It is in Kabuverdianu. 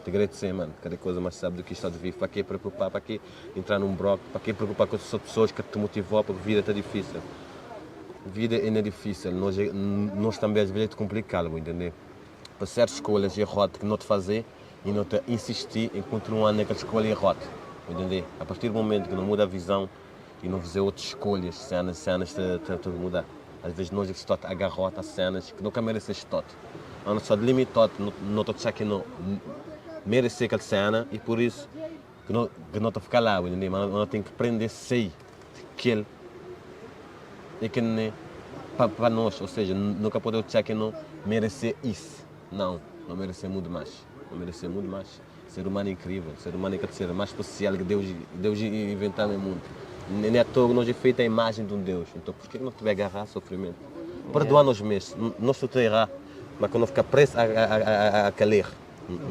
Te agradecer, mano. Cada coisa mais sabe do que estar de vivo. Para que preocupar? Para que entrar num broco? Para que preocupar com as pessoas que te motivou? Porque a vida está difícil. Vida ainda é difícil. Nós, nós também às vezes é complicado, entender? Para certas escolhas e errado que não te fazer e não te insistir em continuar naquela escolha errada, entender? A partir do momento que não muda a visão e não fazer outras escolhas, cenas, cenas te, te, te mudar. Às vezes nós é que estamos agarrados a cenas que nunca merecem estar. Nós só limitado, não estou a que não merecer aquela cena e por isso que não estou a ficar lá, entendeu? Mas nós temos que aprender a sair daquele é que nem para nós, ou seja, nunca podemos achar que não merecer isso. Não, não merecer muito mais. Não merecer muito mais. Ser humano é incrível, ser humano é aquele ser mais especial que Deus, Deus inventou no mundo. Nem é à toa que nós é feita a imagem de um Deus. Então por que não te vai agarrar sofrimento? Perdoar-nos mesmo, nós estou a errar, mas quando ficar preso a, a, a, a, a aquele erro, não.